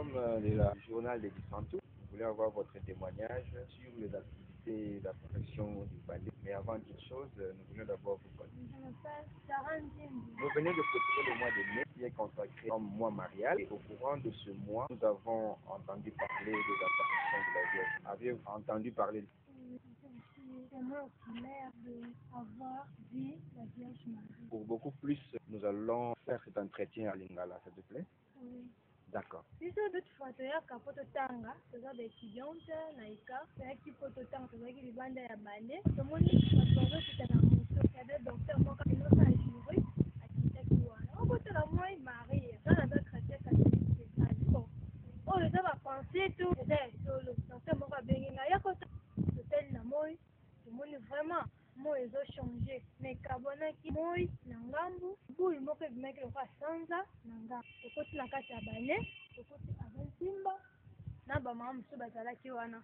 Sommes de la journal de Kisantu. Nous voulons avoir votre témoignage sur les activités d'apparition du ballet. Mais avant toute chose, nous voulons d'abord vous connaître. Je m'appelle Sarah Nzimbi. Nous venons de clôturer le mois de mai qui est consacré comme mois marial. Et au courant de ce mois, nous avons entendu parler des apparitions de la Vierge. Avez-vous entendu parler? Oui, je suis témoin oculaire d'avoir vu la Vierge Marie. Pour beaucoup plus, nous allons faire cet entretien à Lingala, s'il te plaît. Oui. D'accord. Biso toutefois toyaka mpo totanga, toza baétudiante na ika. Toyaki mpo totanga, tozalaki libanda ya bale, tomoni bato bazokita na moto ya de docteur moko enosa juri akitaki wana. Okotala moi Marie, nga naza chrétien catholique te. Bon, oyo eza bapensées to eza ya solo? Docteur moko abengi ngai ya kota, totali na moi, tomoni vraiment moi ezochanger, mais ekabwanaki moi na ngambu, boule moko ebimaki lokola sanza na ngambu. Tokoti na kati ya bale, tokoti ava ntimba na bamama mosusu bazalaki wana.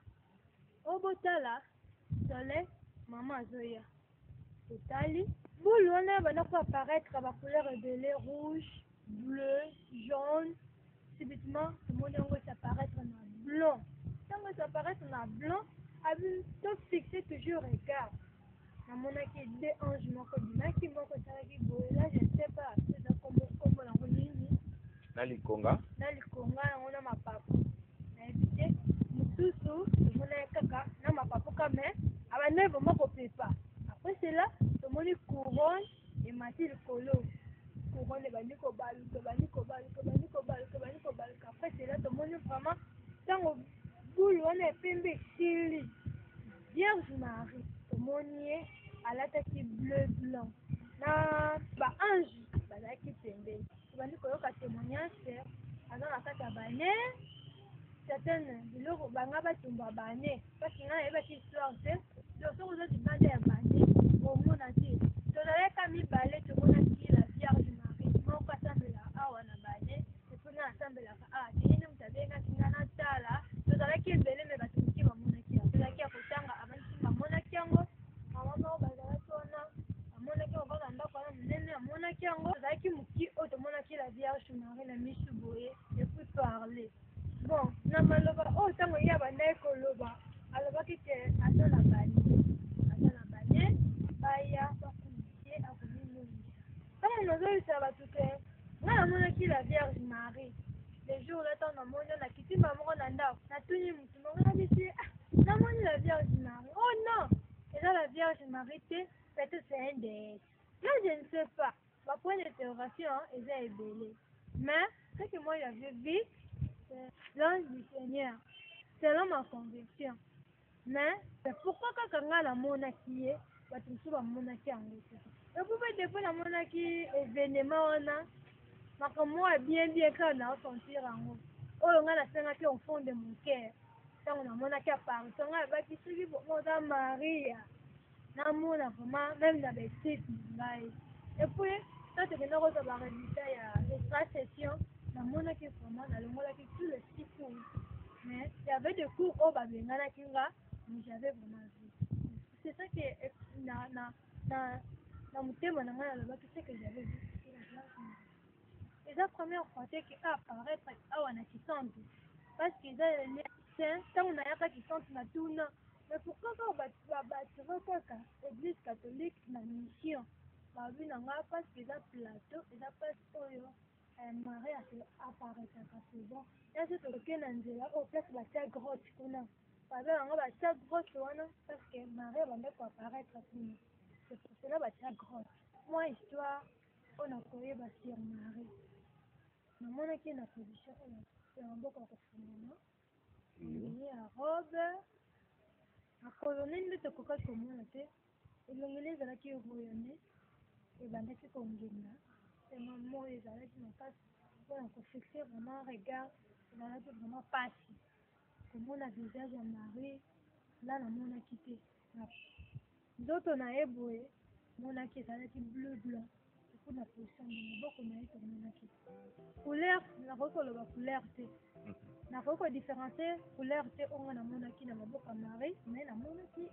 Oyo botala soleil, mama azoya, totali boule wana banda ko apparaître bacouleur ebele, rouge, bleu, jaune. Subitement tomoni yango esapparaître na blanc. Ntango esapparaître na blanc, abi tofixe toujours regard, namonaki deux ange, moko ebimaki, moko esalaki boye. Là, je ne sais pas eza kombo nango nini. Na likonga. Na likonga yango na mapapu, nayebi te. Mosusu tomonaki kaka na mapapu ka, mais abandaki vraiment kopepa. Après cela, tomoni couronne emati likolo, couronne ebandi kobaluka, ebandi kobaluka, ebandi kobaluka, ebandi kobaluka. Après cela, tomoni vraiment ntango boule wana epembe esili, Vierge Marie tomoni ye alataki bleu blanc na baange bazalaki pembeni. Tobandi koyoka témoignage ke aza na kati ya bane certaine biloko banga batumba bane, parce nga nayebaki histoire te. Donc soki oza libanda ya bane, omona te. Tozalaka mibale, tomonaki la Vierge Marie. Moko asambelaka awa na bane, et puis nga nasambelaka awa te. Ye nde moto abengaki nga natala. Tozalaki ebele, mais bato moke bamonaki yango. Tozalaki ya kotanga, abandisi bamonaki yango. Mama moko bazalaki wana amonaki yango kaka ndako wana monene, amonaki yango. Tozalaki moki oyo tomonaki la Vierge Marie na misu boye, et puis parler. Bon, na maloba oyo ntango ye abandaki koloba, alobaki ke aza na bane, aza na bane, baya bakumisi ye, akomilongisa. Ntango nazoyebisa bato ke ngai namonaki la Vierge Marie, le jour là, ntango namoni yo, nakiti mbala moko na ndako, natuni motu moko, nabisi: "Ah, namoni la Vierge Marie." "Oh non, eza la Vierge Marie te, peut-être c'est un déesse." Là, je ne sais pas, bapoint d'interrogation eza ebele, mais ce que moi j'avais vu, c'est l'ange du Seigneur selon ma conviction. Mais pourquoi kaka ngai namonaki ye, bato mosusu bamonaki yango te? Et puis mpe depuis namonaki événement wana, makambo moko ya bien bien kaka naosentir yango, oyo ngai nasengaki au fond de mon cœur. Ntango namonaki apparition, ngai nabaki soki oza Maria, namona vraiment même na baesprit na ngai. Et puis so tokenda kozwa barésultat ya extra session, namonaki vraiment nalongolaki tous les six cours, mais il y avait des cours oyo babenganaki nga, mais j'avais vraiment vu. C'est ça que na motema na ngai nalobaki, ce que j'avais vu, eza première fois te ke apparaître awa na Kisantu, parce que eza saint. Ntango nayaka Kisantu, natuna: "Mais pourquoi kaka babatire kaka église catholique na mission?" Babi na nga parce que eza plateau, eza place oyo Marie apparaîtraka souvent. Ya so toke na nzela oyo place batia grotte kuna, babe yango batia grotte wana parce que Marie abandaki koapparaître kuna, c'est pour cela batia grotte. Mwa histoire mpona koyeba sur Marie, namonaki na position oyo ya maboko ya kofungama ya robe, makolo nde tokokaki komona te. Elongeli ezalaki rayonné, ebandaki kongenga sema. Moi ezalaki makasi, mpona kofixe vraiment regard ezalaki vraiment pasi. Komona visage ya Marie la, namonaki te. Nzoto na ye boye monaki ezalaki bleu blanc, et puis na position na maboko na ye tomonaki couleur. Nakoki koloba couleur te, nakoki kodifférencier couleur te oyo nga namonaki na maboko ya Marie, mais namonaki.